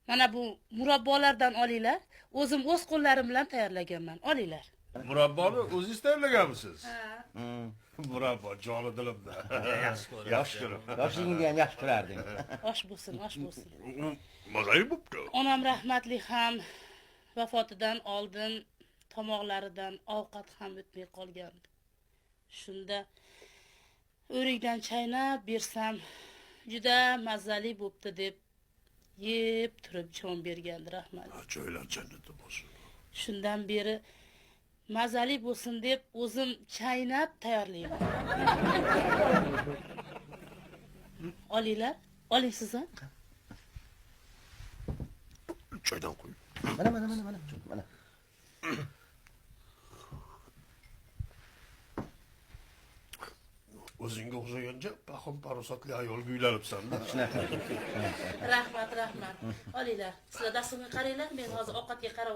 Mana bu murabbolardan olinglar. O'zim o'z qo'llarim bilan tayyorlaganman. Olinglar. Murabboni o'zingiz tayyorlaganmisiz? Murabbo joni dilimda. Yaxshi ko'raman. Yaxshi ko'raman. Yoshligingda ham yaxshi ko'rarding. Osh bo'lsin, osh bo'lsin. Mazali bo'pti. Onam rahmatli ham vafotidan oldin tomoqlaridan ovqat ham o'tmay qolgandi. Shunda o'rikdan chaynab bersam juda mazali bo'pti deb yeb turib jon bergandi rahmat. Joylar jannatda bo'lsin. Shundan beri mazali bo'lsin deb o'zim chaynab tayyorlayman. Olinglar, oling siz ham. Choydan qo'y. Mana mana mana mana. Mana. O'zingga o'xshagancha pahim parosatli ayolga uylanibsan-da. Shunaqa. Rahmat, rahmat. Olinglar. Sizlar dasturga qaranglar, men hozir ovqatga qarab